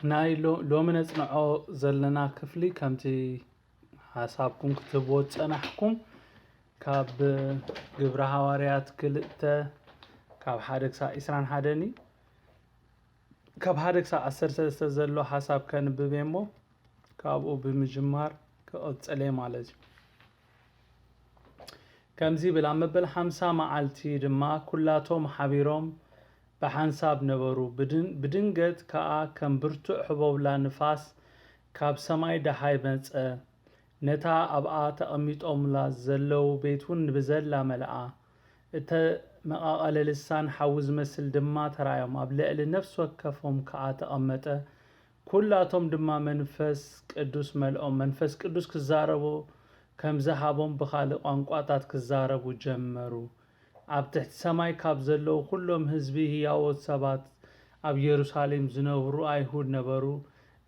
ናይ ሎ- ሎሚ ነጽንዖ ዘለና ክፍሊ ከምቲ ሓሳብኩም ክትህብዎ ዝጸናሕኩም ካብ ግብረ ሃዋርያት ክልተ ካብ ሓደ ክሳብ ዕስራን ሓደን እዩ። ካብ ሓደ ክሳብ ዓሰርተ ሰለስተ ዘሎ ሓሳብ ከንብብ እየ እሞ ካብኡ ብምጅማር ክቕጽል እየ ማለት እዩ። ከምዚ ይብል፣ ኣብ መበል ሓምሳ መዓልቲ ድማ ኩላቶም ሓቢሮም ብሓንሳብ ነበሩ። ብድን- ብድንገት ከኣ ከም ብርቱዕ ህቦብላ ንፋስ ካብ ሰማይ ደሃይ መጸ። ነታ ኣብኣ ተቐሚጦምላ ዘለዉ ቤት እውን ብዘላ መልኣ። እተመቓቐለ ልሳን ሓዊ ዝመስል ድማ ተራእዮም፣ ኣብ ልዕሊ ነፍሲ ወከፎም ከኣ ተቐመጠ። ኩላቶም ድማ መንፈስ ቅዱስ መልኦም፣ መንፈስ ቅዱስ ክዛረቡ ከም ዝሃቦም ብኻልእ ቋንቋታት ክዛረቡ ጀመሩ። ኣብ ትሕቲ ሰማይ ካብ ዘለዉ ኩሎም ህዝቢ ህያዎት ሰባት ኣብ የሩሳሌም ዝነብሩ ኣይሁድ ነበሩ።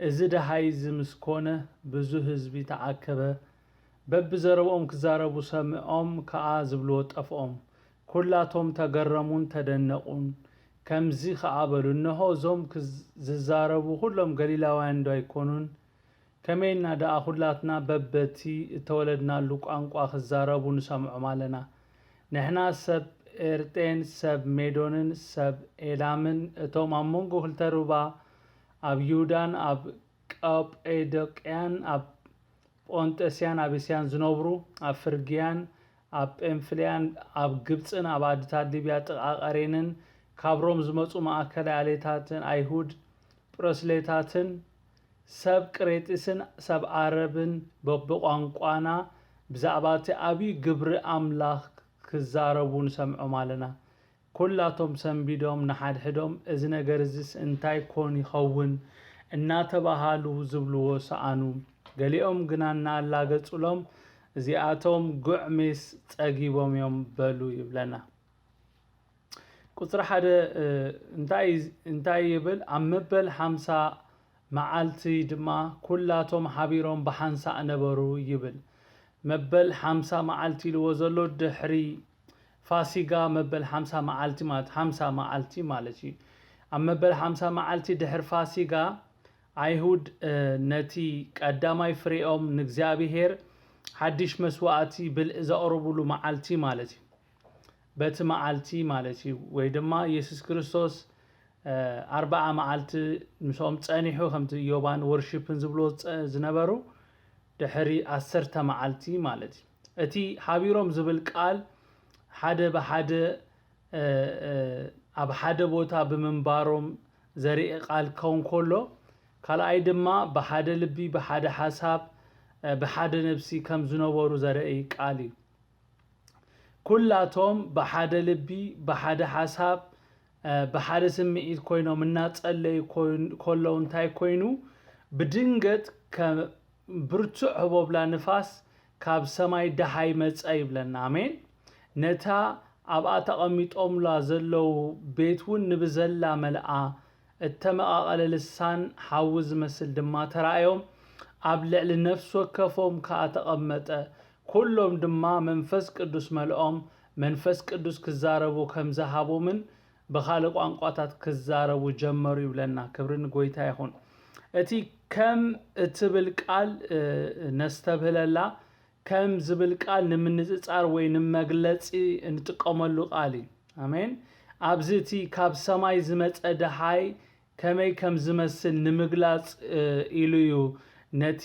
እዚ ደሃይ እዚ ምስ ኮነ ብዙ ህዝቢ ተኣከበ። በብዘረብኦም ክዛረቡ ሰምዖም ከኣ ዝብልዎ ጠፍኦም። ኩላቶም ተገረሙን ተደነቑን። ከምዚ ከኣ በሉ፣ እንሆ እዞም ክዝ- ዝዛረቡ ኩሎም ገሊላውያን ዶ ኣይኮኑን? ከመይ ኢልና ደኣ ኩላትና በበቲ እተወለድናሉ ቋንቋ ክዛረቡ ንሰምዖም ኣለና? ንሕና ሰብ ኤርጤን ሰብ ሜዶንን ሰብ ኤላምን እቶም ኣብ መንጎ ክልተ ሩባ ኣብ ይሁዳን ኣብ ቀጴዶቅያን ኣብ ጶንጠስያን ኣብ እስያን ዝነብሩ ኣብ ፍርግያን ኣብ ጴንፍልያን ኣብ ግብጽን ኣብ ኣድታት ሊብያ ጥቓ ቀሬንን ካብ ሮም ዝመጹ ማእከላይ ኣሌታትን ኣይሁድ ጵሮስሌታትን ሰብ ቅሬጢስን ሰብ ዓረብን በብቋንቋና ብዛዕባ እቲ ዓብዪ ግብሪ ኣምላኽ ክዛረቡ ንሰምዖም ኣለና። ኩላቶም ሰንቢዶም ንሓድሕዶም፣ "እዚ ነገር እዚስ እንታይ ኮን ይኸውን?" እናተባሃሉ ዝብልዎ ሰኣኑ። ገሊኦም ግና እናላገጹሎም፣ "እዚኣቶም ጉዕ ሜስ ጸጊቦም እዮም" በሉ ይብለና። ቁጽሪ ሓደ እንታይ እንታይ ይብል? ኣብ መበል ሓምሳ መዓልቲ ድማ ኩላቶም ሓቢሮም ብሓንሳእ ነበሩ ይብል። መበል ሓምሳ መዓልቲ ኢልዎ ዘሎ ድሕሪ ፋሲጋ መበል ሓምሳ መዓልቲ ማለት ሓምሳ መዓልቲ ማለት እዩ። ኣብ መበል ሓምሳ መዓልቲ ድሕሪ ፋሲጋ ኣይሁድ ነቲ ቀዳማይ ፍሬኦም ንእግዚኣብሔር ሓድሽ መስዋእቲ ብልዒ ዘቕርብሉ መዓልቲ ማለት እዩ። በቲ መዓልቲ ማለት እዩ። ወይ ድማ የሱስ ክርስቶስ ኣርባዓ መዓልቲ ምስኦም ጸኒሑ ከምቲ ዮባን ወርሺፕን ዝብልዎ ዝነበሩ ድሕሪ ዓሰርተ መዓልቲ ማለት እዩ። እቲ ሓቢሮም ዝብል ቃል ሓደ ብሓደ ኣብ ሓደ ቦታ ብምንባሮም ዘርኢ ቃል ክኸውን ከሎ ካልኣይ ድማ ብሓደ ልቢ ብሓደ ሓሳብ ብሓደ ነብሲ ከም ዝነበሩ ዘርኢ ቃል እዩ። ኩላቶም ብሓደ ልቢ ብሓደ ሓሳብ ብሓደ ስምዒት ኮይኖም እናጸለዩ ከለዉ እንታይ ኮይኑ ብድንገት ከም ብርቱዕ ህቦብላ ንፋስ ካብ ሰማይ ደሃይ መጸ ይብለና። ኣሜን። ነታ ኣብኣ ተቐሚጦምላ ዘለዉ ቤት እውን ንብዘላ መልኣ። እተመቓቐለ ልሳን ሓዊ ዝመስል ድማ ተራእዮም፣ ኣብ ልዕሊ ነፍሲ ወከፎም ከኣ ተቐመጠ። ኩሎም ድማ መንፈስ ቅዱስ መልኦም፣ መንፈስ ቅዱስ ክዛረቡ ከም ዝሃቦምን ብኻልእ ቋንቋታት ክዛረቡ ጀመሩ ይብለና። ክብሪ ንጎይታ ይኹን። እቲ ከም እትብል ቃል ነስተብህለላ። ከም ዝብል ቃል ንምንጽጻር ወይ ንመግለጺ እንጥቀመሉ ቃል እዩ። ኣሜን። ኣብዚ እቲ ካብ ሰማይ ዝመጸ ደሃይ ከመይ ከም ዝመስል ንምግላጽ ኢሉ እዩ ነቲ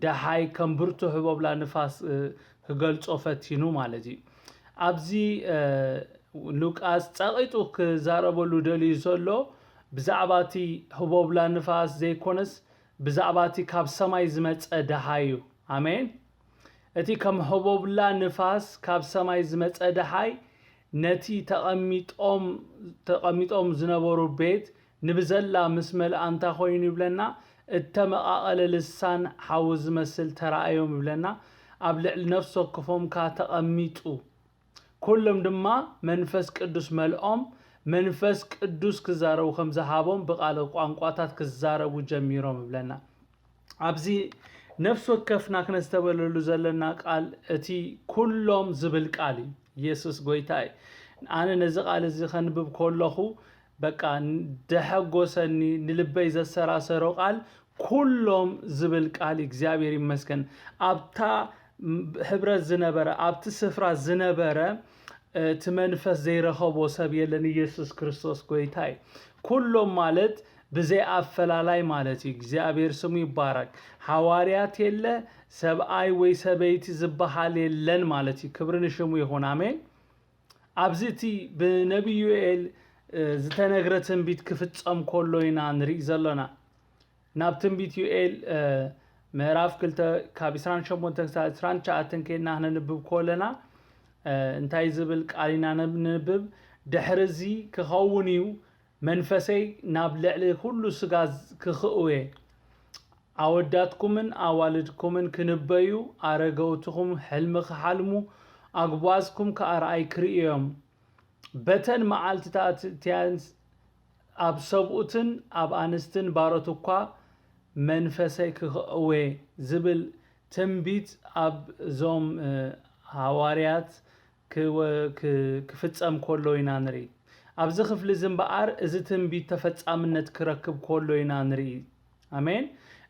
ደሃይ ከም ብርቱ ህቦብላ ንፋስ ክገልጾ ፈቲኑ ማለት እዩ። ኣብዚ ሉቃስ ጸቒጡ ክዛረበሉ ደልዩ ዘሎ ብዛዕባ እቲ ህቦብላ ንፋስ ዘይኮነስ ብዛዕባ እቲ ካብ ሰማይ ዝመጸ ደሃይ እዩ። ኣሜን። እቲ ከም ህቦብላ ንፋስ ካብ ሰማይ ዝመጸ ደሃይ ነቲ ተቐሚጦም ዝነበሩ ቤት ንብዘላ ምስ መልኣ እንታይ ኮይኑ ይብለና? እተመቓቐለ ልሳን ሓዊ ዝመስል ተራእዮም ይብለና። ኣብ ልዕሊ ነፍሲ ወከፎም ከኣ ተቐሚጡ። ኩሎም ድማ መንፈስ ቅዱስ መልኦም፣ መንፈስ ቅዱስ ክዛረቡ ከም ዝሃቦም ብቓል ቋንቋታት ክዛረቡ ጀሚሮም ይብለና። ኣብዚ ነፍሲ ወከፍና ክነስተበለሉ ዘለና ቃል እቲ ኩሎም ዝብል ቃል እዩ። ኢየሱስ ጎይታ እዩ። ኣነ ነዚ ቃል እዚ ከንብብ ከለኹ በቃ፣ ደሐጎሰኒ፣ ንልበይ ዘሰራሰሮ ቃል፣ ኩሎም ዝብል ቃል፣ እግዚኣብሔር ይመስገን። ኣብታ ህብረት ዝነበረ፣ ኣብቲ ስፍራ ዝነበረ፣ እቲ መንፈስ ዘይረኸቦ ሰብ የለን። ኢየሱስ ክርስቶስ ጎይታ እዩ። ኩሎም ማለት ብዘይ ኣፈላላይ ማለት እዩ። እግዚኣብሔር ስሙ ይባረክ። ሓዋርያት የለ፣ ሰብኣይ ወይ ሰበይቲ ዝበሃል የለን ማለት እዩ። ክብሪ ንሽሙ ይኹን። ኣሜን። ኣብዚ እቲ ብነቢይ ዮኤል ዝተነግረ ትንቢት ክፍጸም ከሎ ኢና ንርኢ ዘሎና። ናብ ትንቢት ዮኤል ምዕራፍ ክልተ ካብ ዕስራን ሸሞንተን ክሳብ ዕስራን ትሽዓተን ከይድና ክነንብብ ከለና እንታይ ዝብል ቃል ኢና ነንብብ? ድሕሪ እዚ ክኸውን እዩ፣ መንፈሰይ ናብ ልዕሊ ኩሉ ስጋ ክኽእው እየ። ኣወዳትኩምን ኣዋልድኩምን ክንበዩ፣ ኣረገውትኹም ሕልሚ ክሓልሙ፣ ኣጉባዝኩም ከኣ ራእይ ክርእዩ እዮም። በተን መዓልትታት እቲኣን ኣብ ሰብኡትን ኣብ ኣንስትን ባሮት እኳ መንፈሰይ ክኽእው እየ ዝብል ትንቢት ኣብ እዞም ሃዋርያት ክፍጸም ከሎ ኢና ንርኢ። ኣብዚ ክፍሊ እዚ እምበኣር እዚ ትንቢት ተፈጻምነት ክረክብ ከሎ ኢና ንርኢ። ኣሜን።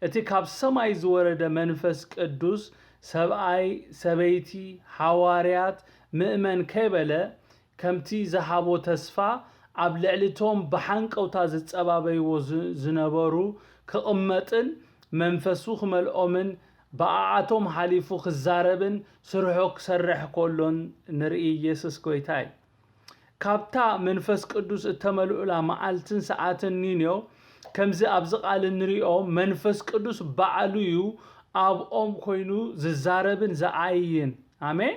እቲ ካብ ሰማይ ዝወረደ መንፈስ ቅዱስ ሰብኣይ፣ ሰበይቲ፣ ሃዋርያት፣ ምእመን ከይበለ ከምቲ ዝሃቦ ተስፋ ኣብ ልዕሊ እቶም ብሓንቀውታ ዝጸባበይዎ ዝነበሩ ክቕመጥን መንፈሱ ክመልኦምን ብኣኣቶም ሓሊፉ ክዛረብን ስርሑ ክሰርሕ ከሎን ንርኢ። ኢየሱስ ጎይታ እዩ። ካብታ መንፈስ ቅዱስ እተመልኡላ መዓልትን ሰዓትን ኒንዮ ከምዚ ኣብዚ ቃል እንሪኦ መንፈስ ቅዱስ ባዕሉ እዩ ኣብኦም ኮይኑ ዝዛረብን ዝዓይን። ኣሜን።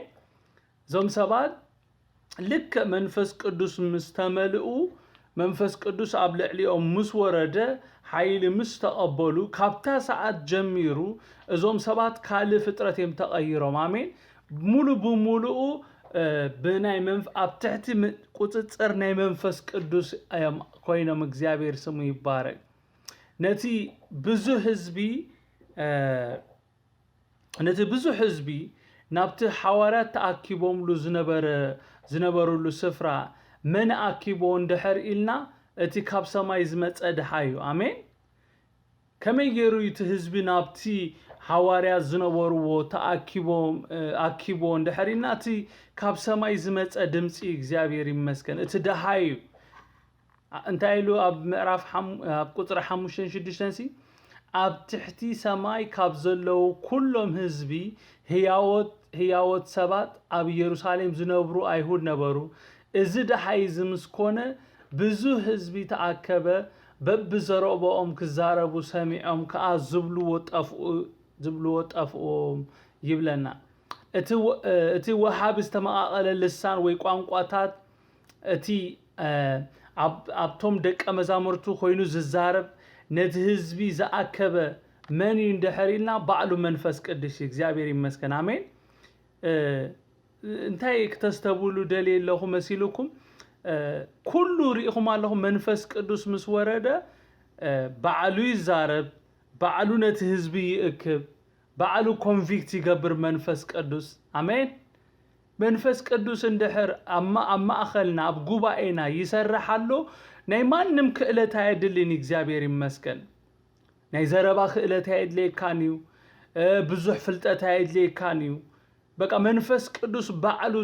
እዞም ሰባት ልክዕ መንፈስ ቅዱስ ምስ ተመልኡ፣ መንፈስ ቅዱስ ኣብ ልዕሊኦም ምስ ወረደ፣ ሓይሊ ምስ ተቐበሉ፣ ካብታ ሰዓት ጀሚሩ እዞም ሰባት ካልእ ፍጥረት እዮም ተቐይሮም። ኣሜን። ሙሉ ብምሉኡ ብናይ ኣብ ትሕቲ ቁፅፅር ናይ መንፈስ ቅዱስ እዮም ኮይኖም። እግዚኣብሔር ስሙ ይባረክ። ነቲ ብዙሕ ህዝቢ ነቲ ብዙሕ ህዝቢ ናብቲ ሓዋርያት ተኣኪቦምሉ ዝነበረ ዝነበሩሉ ስፍራ መን ኣኪቦ እንድሕር ኢልና፣ እቲ ካብ ሰማይ ዝመጸ ድሃዩ። ኣሜን። ከመይ ገይሩ እዩ እቲ ህዝቢ ናብቲ ሓዋርያት ዝነበርዎ ተኣኪቦም ኣኪቦ እንድሕር ኢልና፣ እቲ ካብ ሰማይ ዝመጸ ድምፂ እግዚኣብሔር ይመስገን፣ እቲ ድሃዩ። እንታይ ኢሉ ኣብ ምዕራፍ ኣብ ቁፅሪ ሓሙሽተን ሽዱሽተን ሲ ኣብ ትሕቲ ሰማይ ካብ ዘለዉ ኩሎም ህዝቢ ህያዎት ህያዎት ሰባት ኣብ ኢየሩሳሌም ዝነብሩ ኣይሁድ ነበሩ። እዚ ደሃይ እዚ ምስ ኮነ ብዙህ ህዝቢ ተኣከበ፣ በብዘረብኦም ክዛረቡ ሰሚዖም ከኣ ዝብልዎ ጠፍኡ ዝብልዎ ጠፍኦም ይብለና። እቲ ወሃቢ ዝተመቓቐለ ልሳን ወይ ቋንቋታት እቲ ኣብቶም ደቀ መዛሙርቱ ኮይኑ ዝዛረብ ነቲ ህዝቢ ዝኣከበ መን እዩ እንድሕር ኢልና ባዕሉ መንፈስ ቅዱስ እዩ። እግዚኣብሔር ይመስገን። ኣሜን። እንታይ ክተስተብሉ ደልየ ኣለኹ መሲልኩም? ኩሉ ርኢኹም ኣለኹም። መንፈስ ቅዱስ ምስ ወረደ ባዕሉ ይዛረብ፣ ባዕሉ ነቲ ህዝቢ ይእክብ፣ ባዕሉ ኮንቪክት ይገብር መንፈስ ቅዱስ። ኣሜን። መንፈስ ቅዱስ እንድሕር ኣብ ማእኸልና ኣብ ጉባኤና ይሰርሕ ኣሎ፣ ናይ ማንም ክእለት ኣየድልን። እግዚኣብሔር ይመስገን። ናይ ዘረባ ክእለት ኣየድልየካን እዩ። ብዙሕ ፍልጠት ኣየድልየካን እዩ። በቃ መንፈስ ቅዱስ ባዕሉ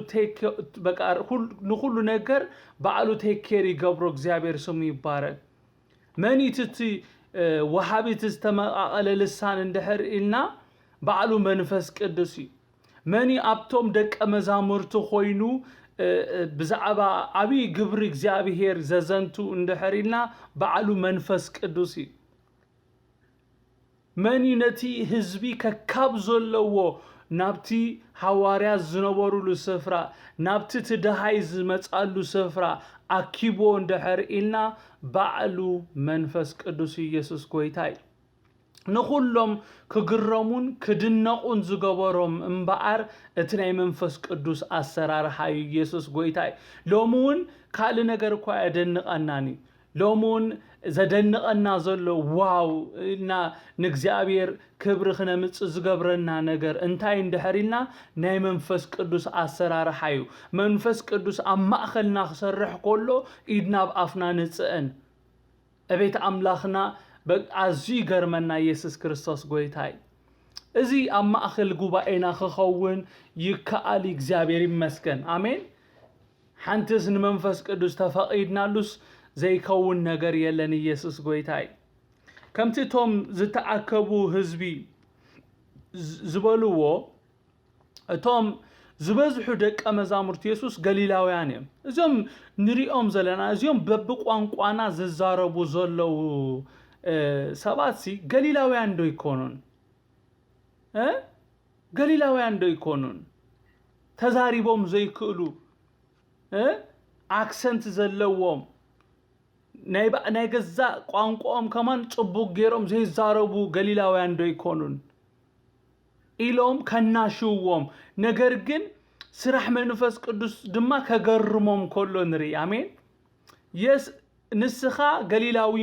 ንኩሉ ነገር ባዕሉ ቴክ ኬር ይገብሮ። እግዚኣብሔር ስሙ ይባረክ። መን እዩ እቲ ወሃቢ እቲ ዝተመቓቐለ ልሳን እንድሕር ኢልና ባዕሉ መንፈስ ቅዱስ እዩ። መን እዩ ኣብቶም ደቀ መዛሙርቲ ኮይኑ ብዛዕባ ዓብዪ ግብሪ እግዚኣብሔር ዘዘንቱ እንድሕር ኢልና ባዕሉ መንፈስ ቅዱስ እዩ። መን እዩ ነቲ ህዝቢ ከካብ ዘለዎ ናብቲ ሃዋርያት ዝነበሩሉ ስፍራ ናብቲ እቲ ደሃይ ዝመጻሉ ስፍራ ኣኪብዎ እንድሕር ኢልና ባዕሉ መንፈስ ቅዱስ ኢየሱስ ጎይታ እዩ። ንኹሎም ክግረሙን ክድነቑን ዝገበሮም እምበኣር እቲ ናይ መንፈስ ቅዱስ ኣሰራርሓ እዩ። ኢየሱስ ጎይታ እዩ። ሎሚ እውን ካልእ ነገር እኳ ኣየደንቐናን እዩ። ሎሚ እውን ዘደንቐና ዘሎ ዋው ኢልና ንእግዚኣብሔር ክብሪ ክነምጽእ ዝገብረና ነገር እንታይ እንድሕር ኢልና ናይ መንፈስ ቅዱስ ኣሰራርሓ እዩ። መንፈስ ቅዱስ ኣብ ማእኸልና ክሰርሕ ከሎ ኢድና ኣብ ኣፍና ንጽእን። እቤት ኣምላኽና በ- ኣዝዩ ይገርመና ኢየሱስ ክርስቶስ ጎይታይ። እዚ ኣብ ማእኸል ጉባኤና ክኸውን ይከኣል እዩ። እግዚኣብሔር ይመስገን። ኣሜን። ሓንትስ ንመንፈስ ቅዱስ ተፈቒድናሉስ ዘይከውን ነገር የለን። ኢየሱስ ጎይታይ። ከምቲ እቶም ዝተኣከቡ ህዝቢ ዝ- ዝበልዎ እቶም ዝበዝሑ ደቀ መዛሙርቲ የሱስ ገሊላውያን እዮም። እዚኦም ንሪኦም ዘለና እዚኦም በብቋንቋና ዝዛረቡ ዘለዉ ሰባት ሲ ገሊላውያን ዶ ይኮኑን? ገሊላውያን ዶ ይኮኑን? ተዛሪቦም ዘይክእሉ፣ ኣክሰንት ዘለዎም፣ ናይ ገዛእ ቋንቋኦም ከማን ጽቡቕ ገይሮም ዘይዛረቡ ገሊላውያን ዶ ይኮኑን ኢሎም ከናሽውዎም። ነገር ግን ስራሕ መንፈስ ቅዱስ ድማ ከገርሞም ከሎ ንርኢ። ኣሜን። የስ ንስኻ ገሊላዊ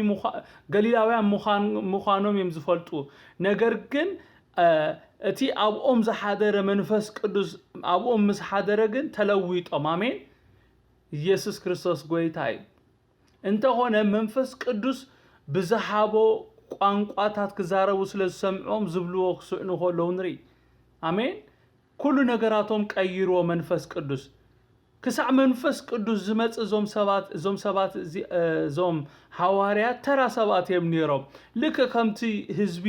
ገሊላውያን ምዃኖም እዮም ዝፈልጡ። ነገር ግን እቲ ኣብኦም ዝሓደረ መንፈስ ቅዱስ ኣብኦም ምስ ሓደረ ግን ተለዊጦም። ኣሜን። ኢየሱስ ክርስቶስ ጎይታ እዩ። እንተኾነ መንፈስ ቅዱስ ብዝሃቦ ቋንቋታት ክዛረቡ ስለ ዝሰምዖም ዝብልዎ ክስዕኑ ከለዉ ንርኢ። ኣሜን። ኩሉ ነገራቶም ቀይርዎ መንፈስ ቅዱስ። ክሳዕ መንፈስ ቅዱስ ዝመጽእ እዞም ሰባት እዞም ሰባት እዞም ሃዋርያት ተራ ሰባት እዮም ነይሮም። ልክ ከምቲ ህዝቢ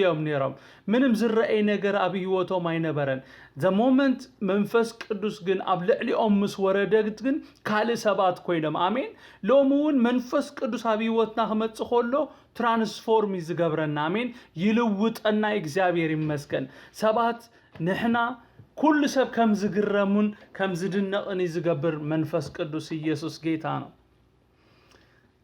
እዮም ነይሮም። ምንም ዝረአይ ነገር ኣብ ህይወቶም ኣይነበረን። ዘ ሞመንት መንፈስ ቅዱስ ግን ኣብ ልዕሊኦም ምስ ወረደት ግን ካልእ ሰባት ኮይኖም። ኣሜን። ሎሚ እውን መንፈስ ቅዱስ ኣብ ህይወትና ክመጽእ ከሎ ትራንስፎርም እዩ ዝገብረና። ኣሜን። ይልውጠና። እግዚኣብሔር ይመስገን። ሰባት ንሕና ኩሉ ሰብ ከም ዝግረሙን ከም ዝድነቕን እዩ ዝገብር መንፈስ ቅዱስ። ኢየሱስ ጌታ ነው።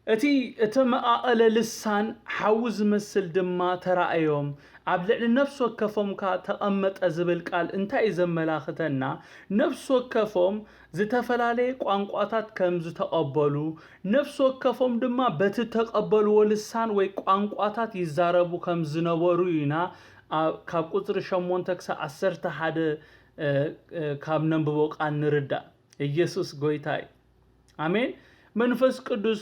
እቲ እተመቓቐለ ልሳን ሓዊ ዝመስል ድማ ተራእዮም። ኣብ ልዕሊ ነፍሲ ወከፎም ከኣ ተቐመጠ ዝብል ቃል እንታይ እዩ ዘመላኽተና? ነፍሲ ወከፎም ዝተፈላለየ ቋንቋታት ከም ዝተቐበሉ፣ ነፍሲ ወከፎም ድማ በቲ ተቐበልዎ ልሳን ወይ ቋንቋታት ይዛረቡ ከም ዝነበሩ ኢና ካብ ቁጽሪ ሸሞንተ ክሳብ ዓሰርተ ሓደ ካብ ነንብቦ ቃል ንርዳእ። ኢየሱስ ጎይታ እዩ። ኣሜን። መንፈስ ቅዱስ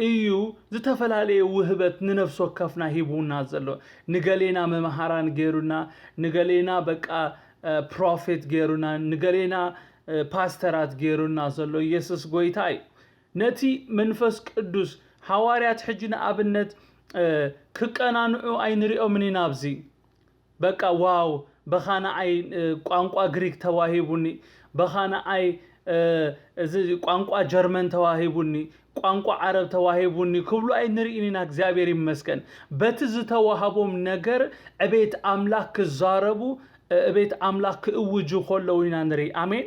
እዩ ዝተፈላለየ ውህበት ንነፍሲ ወከፍና ሂቡና ዘሎ። ንገሌና መምሃራን ገይሩና፣ ንገሌና በቃ ፕሮፌት ገይሩና፣ ንገሌና ፓስተራት ገይሩና ዘሎ ኢየሱስ ጎይታ እዩ። ነቲ መንፈስ ቅዱስ ሃዋርያት ሕጂ ንኣብነት ክቀናንዑ ኣይንሪኦምን ኢና ኣብዚ። በቃ ዋው፣ በኻ ንዓይ ቋንቋ ግሪክ ተዋሂቡኒ፣ በኻ ንዓይ እዚ ቋንቋ ጀርመን ተዋሂቡኒ፣ ቋንቋ ዓረብ ተዋሂቡኒ ክብሉ ኣይንርኢን ኢና። እግዚኣብሔር ይመስገን። በቲ ዝተዋህቦም ነገር ዕቤት ኣምላኽ ክዛረቡ፣ ዕቤት ኣምላኽ ክእውጁ ከለዉ ኢና ንርኢ። ኣሜን።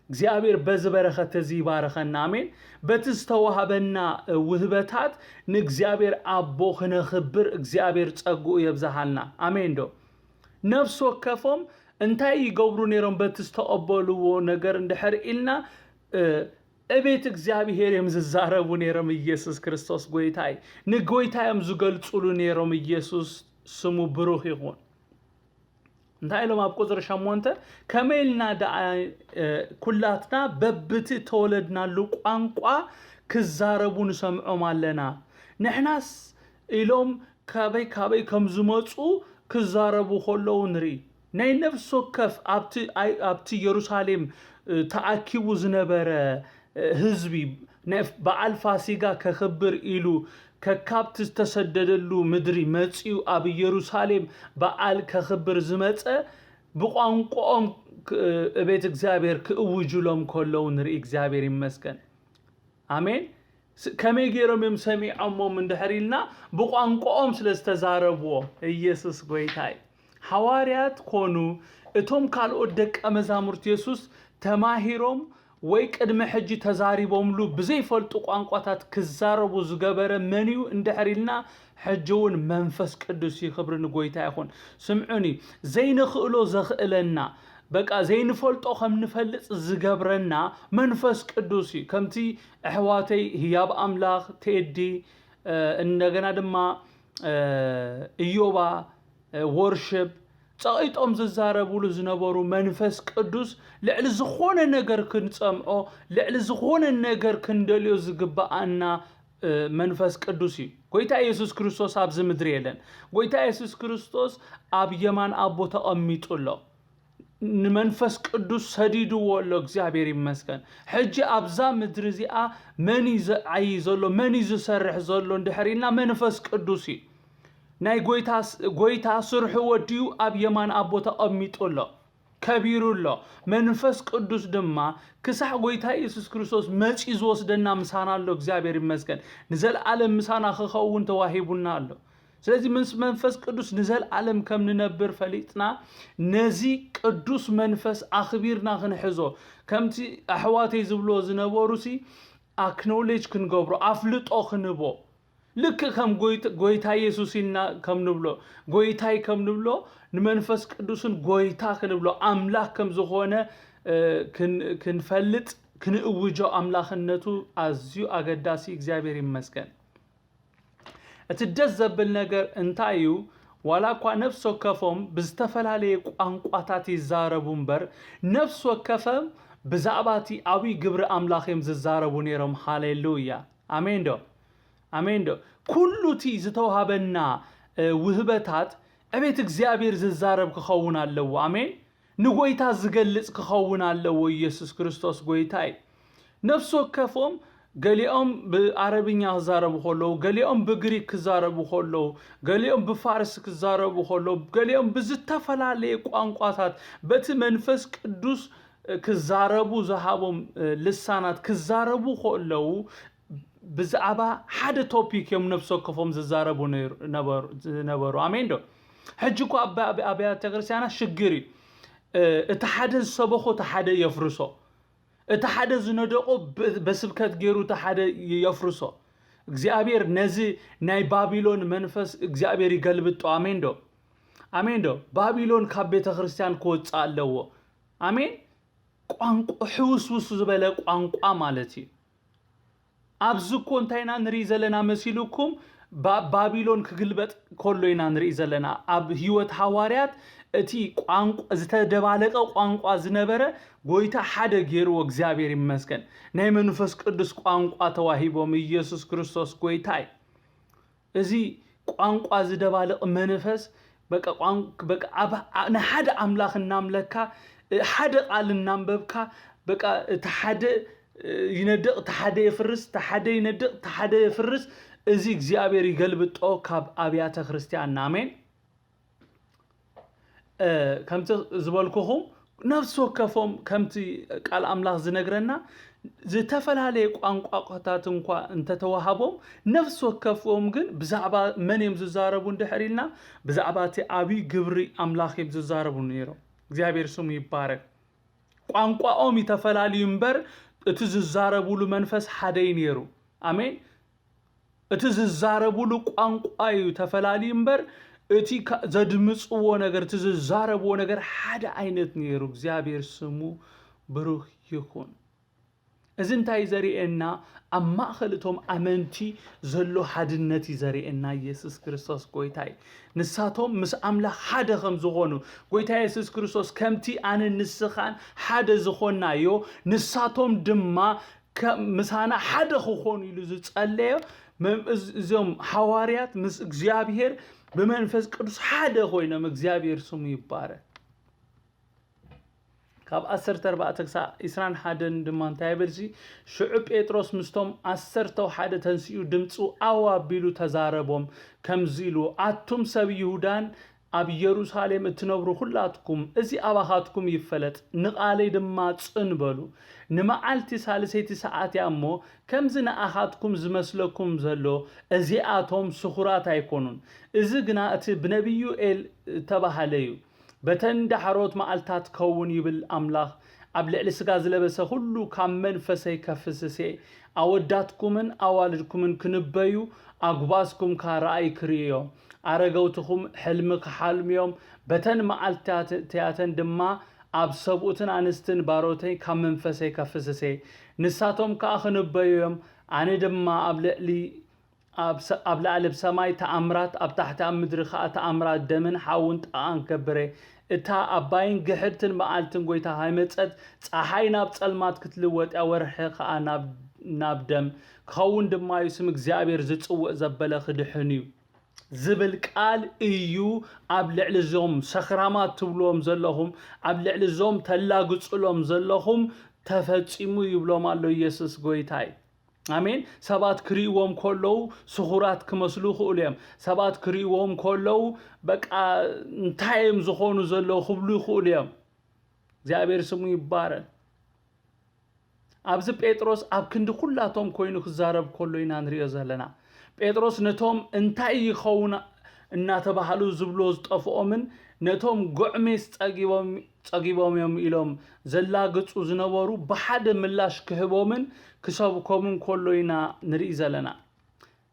እግዚኣብሔር በዚ በረኸት እዚ ይባርኸና። ኣሜን። በቲ ዝተዋህበና ውህበታት ንእግዚኣብሔር ኣቦ ክነኽብር እግዚኣብሔር ጸግኡ የብዝሃልና። ኣሜን ዶ? ነፍሲ ወከፎም እንታይ ይገብሩ ነይሮም? በቲ ዝተቐበልዎ ነገር እንድሕር ኢልና ዕቤት እግዚኣብሔር እዮም ዝዛረቡ ነይሮም። ኢየሱስ ክርስቶስ ጎይታ እዩ። ንጎይታ እዮም ዝገልጹሉ ነይሮም። ኢየሱስ ስሙ ብሩኽ ይኹን። እንታይ ኢሎም ኣብ ቁፅሪ ሸሞንተ? ከመይ ኢልና ደኣ ኩላትና በብቲ እተወለድናሉ ቋንቋ ክዛረቡ ንሰምዖም ኣለና? ንሕናስ ኢሎም ካበይ ካበይ ከም ዝመፁ ክዛረቡ ከለዉ ንርኢ። ናይ ነፍሲ ወከፍ ኣብቲ ኢየሩሳሌም ተኣኪቡ ዝነበረ ህዝቢ በዓል ፋሲጋ ከኽብር ኢሉ ከካብቲ ዝተሰደደሉ ምድሪ መጺኡ ኣብ ኢየሩሳሌም በዓል ከኽብር ዝመጸ ብቋንቋኦም ቤት እግዚኣብሔር ክእውጅሎም ከለዉ ንርኢ። እግዚኣብሔር ይመስገን። ኣሜን። ከመይ ገይሮም እዮም ሰሚዖሞም እንድሕር ኢልና ብቋንቋኦም ስለ ዝተዛረብዎ። ኢየሱስ ጎይታ እዩ። ሓዋርያት ኮኑ እቶም ካልኦት ደቀ መዛሙርቲ የሱስ ተማሂሮም ወይ ቅድሚ ሕጂ ተዛሪቦምሉ ብዘይፈልጡ ቋንቋታት ክዛረቡ ዝገበረ መን እዩ እንድሕር ኢልና፣ ሕጂ እውን መንፈስ ቅዱስ እዩ። ክብሪ ንጎይታ ይኹን። ስምዑኒ፣ ዘይንኽእሎ ዘኽእለና፣ በቃ ዘይንፈልጦ ከም ንፈልጥ ዝገብረና መንፈስ ቅዱስ እዩ። ከምቲ ኣሕዋተይ ህያብ ኣምላኽ፣ ቴዲ፣ እ፣ እንደገና ድማ፣ እ፣ እዮባ፣ እ፣ ወርሽፕ ጸቒጦም ዝዛረብሉ ዝነበሩ መንፈስ ቅዱስ ልዕሊ ዝኾነ ነገር ክንጸምዖ፣ ልዕሊ ዝኾነ ነገር ክንደልዮ ዝግብኣና፣ እ፣ መንፈስ ቅዱስ እዩ። ጎይታ የሱስ ክርስቶስ ኣብዚ ምድሪ የለን። ጎይታ የሱስ ክርስቶስ ኣብ የማን ኣቦ ተቐሚጡ ኣሎ። ንመንፈስ ቅዱስ ሰዲድዎ ኣሎ። እግዚኣብሔር ይመስገን። ሕጂ ኣብዛ ምድሪ እዚኣ መን እዩ ዝዓዪ ዘሎ? መን እዩ ዝሰርሕ ዘሎ? እንድሕር ኢልና መንፈስ ቅዱስ እዩ። ናይ ጎይታ ስ-፣ ጎይታ ስርሑ ወዲኡ ኣብ የማን ኣቦ ተቐሚጡ ኣሎ። ከቢሩ ኣሎ። መንፈስ ቅዱስ ድማ ክሳዕ ጎይታ የሱስ ክርስቶስ መጺኡ ዝወስደና ምሳና ኣሎ። እግዚኣብሔር ይመስገን። ንዘለኣለም ምሳና ክኸውን ተዋሂቡና ኣሎ። ስለዚ ምስ መንፈስ ቅዱስ ንዘለኣለም ከም ንነብር ፈሊጥና ነዚ ቅዱስ መንፈስ ኣኽቢርና ክንሕዞ፣ ከምቲ ኣሕዋተይ ዝብልዎ ዝነበሩሲ ኣክኖሌጅ ክንገብሮ፣ ኣፍልጦ ክንቦ፣ ልክእ ከም ጎይት-፣ ጎይታ የሱስ ኢልና ከም ንብሎ፣ ጎይታይ ከም ንብሎ፣ ንመንፈስ ቅዱስን ጎይታ ክንብሎ፣ ኣምላኽ ከም ዝኾነ፣ እ፣ ክን-፣ ክንፈልጥ፣ ክንእውጆ ኣምላኽነቱ ኣዝዩ ኣገዳሲ። እግዚኣብሔር ይመስገን። እቲ ደስ ዘብል ነገር እንታይ እዩ? ዋላ እኳ ነፍሲ ወከፎም ብዝተፈላለየ ቋንቋታት ይዛረቡ እምበር፣ ነፍሲ ወከፈም ብዛዕባ እቲ ዓብዪ ግብሪ ኣምላኽ እዮም ዝዛረቡ ነይሮም። ሃሌሉያ! ኣሜን ዶ? ኣሜን ዶ? ኩሉ እቲ ዝተዋህበና፣ እ፣ ውህበታት ዕቤት እግዚኣብሔር ዝዛረብ ክኸውን ኣለዎ። ኣሜን። ንጎይታ ዝገልጽ ክኸውን ኣለዎ። ኢየሱስ ክርስቶስ ጎይታ እዩ። ነፍሲ ወከፎም ገሊኦም ብኣረብኛ ክዛረቡ ከለዉ፣ ገሊኦም ብግሪክ ክዛረቡ ከለዉ፣ ገሊኦም ብፋርስ ክዛረቡ ከለዉ፣ ገሊኦም ብዝተፈላለየ ቋንቋታት በቲ መንፈስ ቅዱስ ክዛረቡ ዝሃቦም ልሳናት ክዛረቡ ከለዉ፣ ብዛዕባ ሓደ ቶፒክ እዮም ነፍሲ ወከፎም ዝዛረቡ ነይሩ-፣ ነበሩ፣ ዝነበሩ። ኣሜን ዶ? ሕጂ እኮ ኣብ፣ ኣብ ኣብያተ ክርስቲያናት ሽግር እዩ። እ፣ እቲ ሓደ ዝሰበኾ እቲ ሓደ የፍርሶ። እቲ ሓደ ዝነደቆ ብ-፣ በስብከት ገይሩ እቲ ሓደ የፍርሶ። እግዚኣብሔር ነዚ ናይ ባቢሎን መንፈስ እግዚኣብሔር ይገልብጦ። ኣሜን ዶ? ኣሜን ዶ? ባቢሎን ካብ ቤተ ክርስቲያን ክወጽእ ኣለዎ። ኣሜን። ቋንቋ፣ ሕውስውስ ዝበለ ቋንቋ ማለት እዩ። ኣብዚ እኮ እንታይ ኢና ንርኢ ዘለና መሲሉኩም? ባ-፣ ባቢሎን ክግልበጥ ከሎ ኢና ንርኢ ዘለና። ኣብ ህይወት ሃዋርያት እቲ ቋንቋ፣ ዝተደባለቀ ቋንቋ ዝነበረ ጎይታ ሓደ ገይርዎ፣ እግዚኣብሔር ይመስገን። ናይ መንፈስ ቅዱስ ቋንቋ ተዋሂቦም፣ ኢየሱስ ክርስቶስ ጎይታ እዩ። እዚ ቋንቋ ዝደባልቕ መንፈስ፣ በቃ ቋን-፣ በቃ ኣብ፣ ኣ-፣ ንሓደ ኣምላኽ እናምለካ፣ እ፣ ሓደ ቃል እናንበብካ፣ በቃ እቲ ሓደ፣ እ፣ ይነድቕ፣ እቲ ሓደ የፍርስ፣ እቲ ሓደ ይነድቕ፣ እቲ ሓደ የፍርስ። እዚ እግዚኣብሔር ይገልብጦ ካብ ኣብያተ ክርስቲያንና። ኣሜን። እ፣ ከምቲ ዝበልኩኹም፣ ነፍሲ ወከፎም፣ ከምቲ ቃል ኣምላኽ ዝነግረና፣ ዝተፈላለየ ቋንቋታት እንኳ እንተተዋሃቦም፣ ነፍሲ ወከፎም ግን ብዛዕባ መን እዮም ዝዛረቡ እንድሕር ኢልና፣ ብዛዕባ እቲ ዓብዪ ግብሪ ኣምላኽ እዮም ዝዛረቡ ነይሮም። እግዚኣብሔር ስሙ ይባረክ። ቋንቋኦም እዩ ተፈላልዩ እምበር፣ እቲ ዝዛረቡሉ መንፈስ ሓደ እዩ ነይሩ። ኣሜን። እቲ ዝዛረቡሉ ቋንቋ እዩ ተፈላልዩ እምበር፣ እቲ ካ-፣ ዘድምጽዎ ነገር፣ እቲ ዝዛረብዎ ነገር ሓደ ዓይነት ነይሩ። እግዚኣብሔር ስሙ ብሩክ ይኹን። እዚ እንታይ ዘርእየና? ኣብ ማእከል እቶም ኣመንቲ ዘሎ ሓድነት እዩ ዘርእየና። ኢየሱስ ክርስቶስ ጎይታ እዩ። ንሳቶም ምስ ኣምላኽ ሓደ ከም ዝኾኑ፣ ጎይታ የሱስ ክርስቶስ፣ "ከምቲ ኣነ ንስኻን ሓደ ዝኾንናዮ፣ ንሳቶም ድማ ከ-፣ ምሳና ሓደ ክኾኑ" ኢሉ ዝጸለዮ፣ መም-፣ እዝ-፣ እዞም ሃዋርያት ምስ እግዚኣብሔር ብመንፈስ ቅዱስ ሓደ ኮይኖም፣ እግዚኣብሔር ስሙ ይባረክ። ካብ ዓሰርተ ኣርባዕተ ክሳዕ ዕስራን ሓደን ድማ እንታይ ይብል? እዚ ሽዑ ጴጥሮስ ምስቶም ዓሰርተው ሓደ ተንሲኡ፣ ድምፁ ኣው ኣቢሉ ተዛረቦም፣ ከምዚ ኢሉ፣ "ኣቱም ሰብ ይሁዳን ኣብ የሩሳሌም እትነብሩ ኩላትኩም፣ እዚ ኣባኻትኩም ይፈለጥ፣ ንቓለይ ድማ ጽን በሉ። ንመዓልቲ ሳልሰይቲ ሰዓት እያ እሞ፣ ከምዚ ንኣኻትኩም ዝመስለኩም ዘሎ፣ እዚኣቶም ስኹራት ኣይኮኑን። እዚ ግና እቲ ብነቢዩ ኤል እተባህለ እዩ። በተን ዳሕሮት መዓልታት ከውን ይብል ኣምላኽ፣ ኣብ ልዕሊ ስጋ ዝለበሰ ኩሉ ካብ መንፈሰይ ከፍስስ እየ። ኣወዳትኩምን ኣዋልድኩምን ክንበዩ፣ ኣጉባዝኩም ከኣ ራእይ ክርእዩ እዮም። ኣረገውትኹም ሕልሚ ክሓልሙ እዮም። በተን መዓልትታትያተን ድማ ኣብ ሰብኡትን ኣንስትን ባሮተይ ካብ መንፈሰይ ከፍስስ እየ። ንሳቶም ከኣ ክንበዩ እዮም። ኣነ ድማ ኣብ ልዕሊ ኣብ ሰ-፣ ኣብ ላዕሊ ብሰማይ ተኣምራት፣ ኣብ ታሕቲ ኣብ ምድሪ ከኣ ተኣምራት ደምን ሓውን ጣቓን ክገብር እየ። እታ ኣባይን ግሕድትን መዓልትን ጐይታ ከይመጸት፣ ጸሓይ ናብ ጸልማት ክትልወጥ እያ፣ ወርሒ ከኣ ናብ፣ ናብ ደም ክኸውን ድማ እዩ። ስም እግዚኣብሔር ዝጽውዕ ዘበለ ክድሕን እዩ። ዝብል ቃል እዩ ኣብ ልዕሊ እዞም ሰኽራማት ትብልዎም ዘለኹም፣ ኣብ ልዕሊ እዞም ተላግጽሎም ዘለኹም ተፈጺሙ ይብሎም ኣሎ ኢየሱስ ጐይታይ። ኣሜን። ሰባት ክርእይዎም ከለዉ ስኹራት ክመስሉ ይኽእሉ እዮም። ሰባት ክርእይዎም ከለዉ በቃ እንታይ እዮም ዝኾኑ ዘለዉ ክብሉ ይኽእሉ እዮም። እግዚኣብሔር ስሙ ይባረክ። ኣብዚ ጴጥሮስ ኣብ ክንዲ ኩላቶም ኮይኑ ክዛረብ ከሎ ኢና ንሪኦ ዘለና። ጴጥሮስ ነቶም እንታይ ይኸውን እናተባህሉ ዝብሎ ዝጠፍኦምን ነቶም ጉዕሜስ ጸጊቦም፣ ጸጊቦም እዮም ኢሎም ዘላግጹ ዝነበሩ ብሓደ ምላሽ ክህቦምን ክሰብኮምን ከሎ ኢና ንርኢ ዘለና።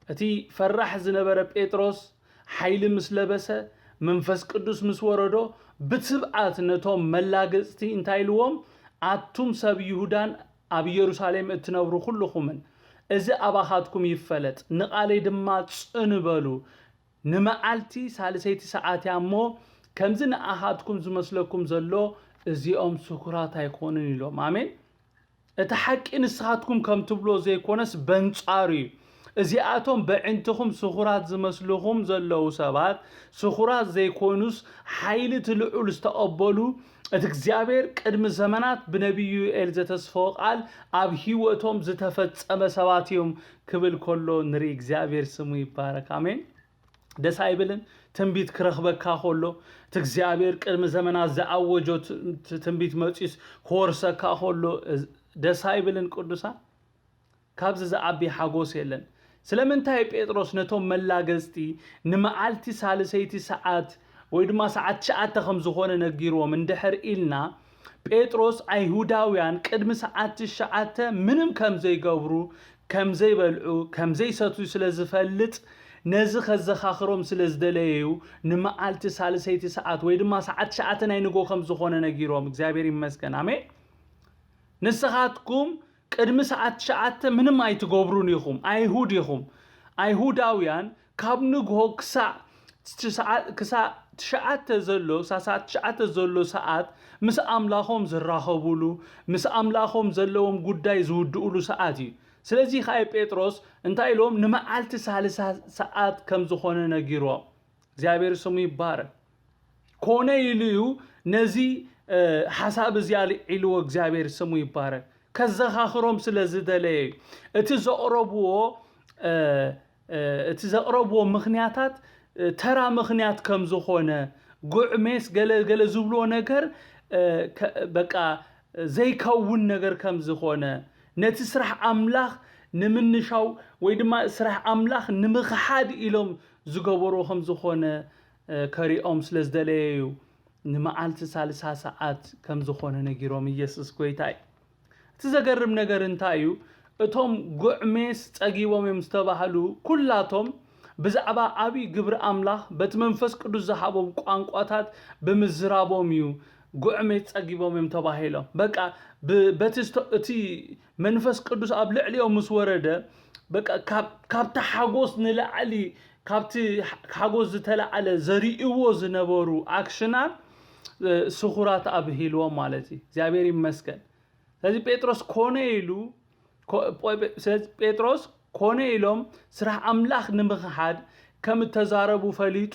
እቲ ፈራሕ ዝነበረ ጴጥሮስ ሓይሊ ምስ ለበሰ፣ መንፈስ ቅዱስ ምስ ወረዶ፣ ብትብዓት ነቶም መላገጽቲ እንታይ ኢልዎም? ኣቱም ሰብ ይሁዳን ኣብ ኢየሩሳሌም እትነብሩ ኩልኹምን፣ እዚ ኣባኻትኩም ይፈለጥ፣ ንቓለይ ድማ ጽን በሉ። ንመዓልቲ ሳልሰይቲ ሰዓት እያ እሞ፣ ከምዚ ንኣኻትኩም ዝመስለኩም ዘሎ፣ እዚኦም ስኩራት ኣይኮኑን ኢሎም። ኣሜን። እቲ ሓቂ ንስኻትኩም ከም ትብሎ ዘይኮነስ በንጻሩ እዩ። እዚኣቶም በዕንትኹም ስኹራት ዝመስልኹም ዘለዉ ሰባት፣ ስኹራት ዘይኮኑስ ሓይሊ እቲ ልዑል ዝተቐበሉ፣ እቲ እግዚኣብሔር ቅድሚ ዘመናት ብነቢዩ ዩኤል ዘተስፈወ ቃል ኣብ ህይወቶም ዝተፈጸመ ሰባት እዮም ክብል ከሎ ንርኢ። እግዚኣብሔር ስሙ ይባረክ። ኣሜን። ደስ ኣይብልን? ትንቢት ክረኽበካ ከሎ፣ እቲ እግዚኣብሔር ቅድሚ ዘመናት ዝኣወጆ ት-፣ ት-፣ ትንቢት መጺስ ክወርሰካ ከሎ፣ እዝ-፣ ደስ ኣይብልን ቅዱሳን? ካብዚ ዝዓቢ ሓጎስ የለን። ስለምንታይ ጴጥሮስ ነቶም መላገጽቲ ንመዓልቲ ሳልሰይቲ ሰዓት ወይ ድማ ሰዓት ትሽዓተ ከም ዝኾነ ነጊርዎም እንድሕር ኢልና፣ ጴጥሮስ ኣይሁዳውያን ቅድሚ ሰዓት ትሽዓተ ምንም ከም ዘይገብሩ፣ ከም ዘይበልዑ፣ ከም ዘይሰትዩ ስለ ዝፈልጥ፣ ነዚ ከዘኻኽሮም ስለ ዝደለየ እዩ ንመዓልቲ ሳልሰይቲ ሰዓት ወይ ድማ ሰዓት ትሽዓተ ናይ ንጎ ከም ዝኾነ ነጊሮም። እግዚኣብሔር ይመስገን። ኣሜን። ንስኻትኩም ቅድሚ ሰዓት ትሽዓተ ምንም ኣይትገብሩን ኢኹም። ኣይሁድ ኢኹም። ኣይሁዳውያን ካብ ንግሆ ክሳዕ ትሽዓ-፣ ክሳዕ ትሽዓተ ዘሎ፣ ክሳዕ ሰዓት ትሽዓተ ዘሎ ሰዓት ምስ ኣምላኾም ዝራኸቡሉ፣ ምስ ኣምላኾም ዘለዎም ጉዳይ ዝውድኡሉ ሰዓት እዩ። ስለዚ ኸኣ ጴጥሮስ እንታይ ኢሎም? ንመዓልቲ ሳልሳ ሰዓት ከም ዝኾነ ነጊሮም። እግዚኣብሔር ስሙ ይባረክ። ኮነ ኢሉ እዩ ነዚ፣ እ፣ ሓሳብ እዚ ኣልዒልዎ። እግዚኣብሔር ስሙ ይባረክ። ከዘኻኽሮም ስለ ዝደለየ እዩ። እቲ ዘቕረብዎ፣ እ፣ እ፣ እቲ ዘቕረብዎ ምኽንያታት፣ እ፣ ተራ ምኽንያት ከም ዝኾነ፣ ጉዕሜስ ገለ ገለ ዝብልዎ ነገር፣ እ፣ ከ-፣ በቃ ዘይከውን ነገር ከም ዝኾነ፣ ነቲ ስራሕ ኣምላኽ ንምንሻው ወይ ድማ ስራሕ ኣምላኽ ንምኽሓድ ኢሎም ዝገበርዎ ከም ዝኾነ፣ እ፣ ከሪኦም ስለ ዝደለየ እዩ። ንመዓልቲ ሳልሳ ሰዓት ከም ዝኾነ ነጊሮም። ኢየሱስ ጐይታ እዩ። እቲ ዘገርም ነገር እንታይ እዩ? እቶም ጉዕሜስ ጸጊቦም እዮም ዝተባህሉ ኩላቶም ብዛዕባ ዓብዪ ግብሪ ኣምላኽ በቲ መንፈስ ቅዱስ ዝሃቦም ቋንቋታት ብምዝራቦም እዩ ጉዕሜስ ጸጊቦም እዮም ተባሂሎም። በቃ ብ-፣ በቲ ዝተ-፣ እቲ መንፈስ ቅዱስ ኣብ ልዕሊኦም ምስ ወረደ፣ በቃ ካብ-፣ ካብቲ ሓጎስ ንላዕሊ፣ ካብቲ ሓ-፣ ሓጎስ ዝተላዕለ ዘርእይዎ ዝነበሩ ኣክሽናት፣ እ፣ ስኹራት ኣብሂልዎም ማለት እዩ። እግዚኣብሔር ይመስገን። ስለዚ ጴጥሮስ ኮነ ኢሉ፣ ኮ-፣ ጴ-፣ ጴ-፣ ስለዚ ጴጥሮስ ኮነ ኢሎም ስራሕ ኣምላኽ ንምኽሓድ ከም እተዛረቡ ፈሊጡ፣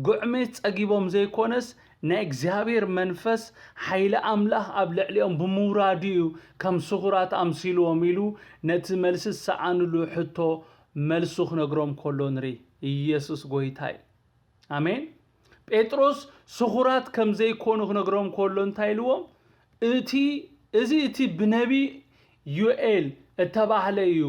ጉዕሜት ጸጊቦም ዘይኮነስ፣ ናይ እግዚኣብሔር መንፈስ ሓይሊ ኣምላኽ ኣብ ልዕሊኦም ብምውራዱ እዩ ከም ስኹራት ኣምሲልዎም ኢሉ ነቲ መልሲ ዝሰኣንሉ ሕቶ መልሱ ክነግሮም ከሎ ንርኢ። ኢየሱስ ጐይታ እዩ። ኣሜን። ጴጥሮስ ስኹራት ከም ዘይኮኑ ክነግሮም ከሎ እንታይ ኢልዎም? እቲ፣ እዚ እቲ ብነቢ ዮኤል እተባህለ እዩ።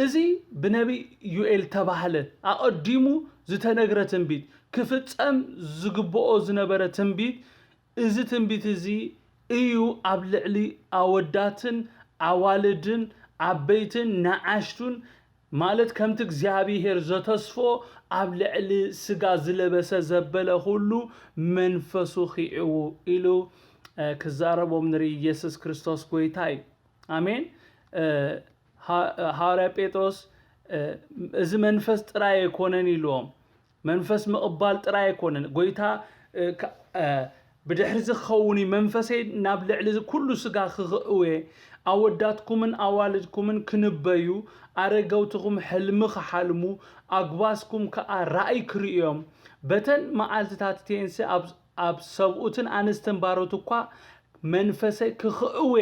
እዚ ብነቢ ዮኤል ተባህለ፣ ኣቐዲሙ ዝተነግረ ትንቢት፣ ክፍጸም ዝግብኦ ዝነበረ ትንቢት፣ እዚ ትንቢት እዚ እዩ ኣብ ልዕሊ ኣወዳትን ኣዋልድን ዓበይትን ንኣሽቱን ማለት ከምቲ እግዚኣብሔር ዘተስፎ ኣብ ልዕሊ ስጋ ዝለበሰ ዘበለ ኩሉ መንፈሱ ኺዕዉ ኢሉ ክዛረቦም ንርኢ። ኢየሱስ ክርስቶስ ጎይታ እዩ። ኣሜን። ሃዋርያ ጴጥሮስ እዚ መንፈስ ጥራይ ኣይኮነን ኢልዎም። መንፈስ ምቕባል ጥራይ ኣይኮነን። ጎይታ ብድሕሪ እዚ ክኸውን እዩ፣ መንፈሰይ ናብ ልዕሊ ኩሉ ስጋ ክኽእወ፣ ኣወዳትኩምን ኣዋልድኩምን ክንበዩ፣ ኣረገውትኹም ሕልሚ ክሓልሙ፣ ኣጉባዝኩም ከኣ ራእይ ክርእዮም። በተን መዓልትታት እቲኤንሲ ኣብ ሰብኡትን ኣንስትን ባሮት እኳ መንፈሰይ ክኽእወ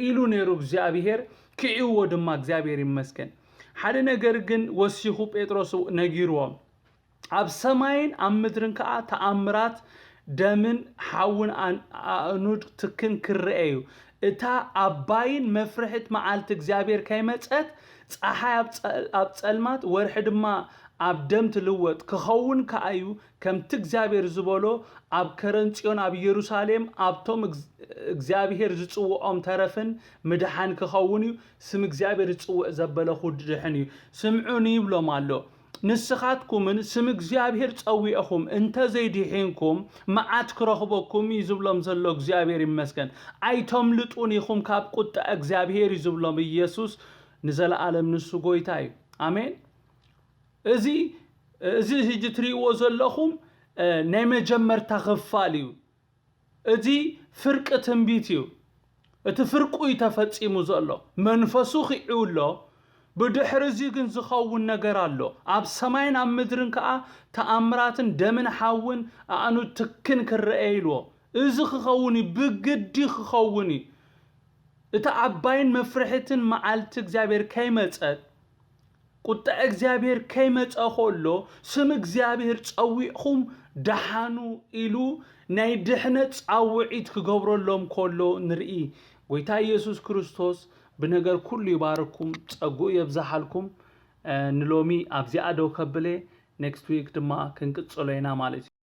ኢሉ ነይሩ እግዚኣብሔር፣ ክዕዎ ድማ እግዚኣብሔር ይመስገን። ሓደ ነገር ግን ወሲኹ ጴጥሮስ ነጊርዎም። ኣብ ሰማይን ኣብ ምድርን ከኣ ተኣምራት ደምን ሓውን ኣእኑድ ትክን ክረአ እዩ። እታ ኣባይን መፍርሕት መዓልቲ እግዚኣብሔር ከይመጸት፣ ጸሓይ ኣብ ጸልማት፣ ወርሒ ድማ ኣብ ደም ትልወጥ ክኸውን ከኣ እዩ። ከምቲ እግዚኣብሔር ዝበሎ፣ ኣብ ከረን ጽዮን ኣብ ኢየሩሳሌም ኣብቶም እግዚኣብሔር ዝጽውዖም ተረፍን ምድሓን ክኸውን እዩ። ስም እግዚኣብሔር ዝጽውዕ ዘበለ ክድሕን እዩ። ስምዑኒ ይብሎም ኣሎ። ንስኻትኩምን ስም እግዚኣብሔር ጸዊዕኹም እንተ ዘይድሒንኩም፣ መዓት ክረኽበኩም እዩ ዝብሎም ዘሎ እግዚኣብሔር ይመስገን። ኣይተምልጡን ኢኹም ካብ ቁጣ እግዚኣብሔር እዩ ዝብሎም ኢየሱስ ንዘለኣለም ንሱ ጎይታ እዩ። ኣሜን። እዚ እዚ ሕጂ ትርእይዎ ዘለኹም ናይ መጀመርታ ክፋል እዩ። እዚ ፍርቂ ትንቢት እዩ። እቲ ፍርቁ እዩ ተፈጺሙ ዘሎ። መንፈሱ ኺዕው ኣሎ። ብድሕሪ እዚ ግን ዝኸውን ነገር ኣሎ። ኣብ ሰማይን ኣብ ምድርን ከኣ ተኣምራትን ደምን ሓውን ኣእኑድ ትክን ክረአ ኢልዎ። እዚ ክኸውን እዩ፣ ብግዲ ክኸውን እዩ። እታ ዓባይን መፍርሕትን መዓልቲ እግዚኣብሔር ከይመጸት፣ ቁጣ እግዚኣብሔር ከይመጸ ከሎ፣ ስም እግዚኣብሔር ጸዊዕኹም ደሓኑ ኢሉ ናይ ድሕነት ጻውዒት ክገብረሎም ከሎ ንርኢ። ጎይታ ኢየሱስ ክርስቶስ ብነገር ኩሉ ይባርኩም፣ ጸግኡ የብዝሓልኩም። ንሎሚ ኣብዚኣ ደው ከብለ፣ ኔክስት ዊክ ድማ ክንቅጽሎ ኢና ማለት እዩ።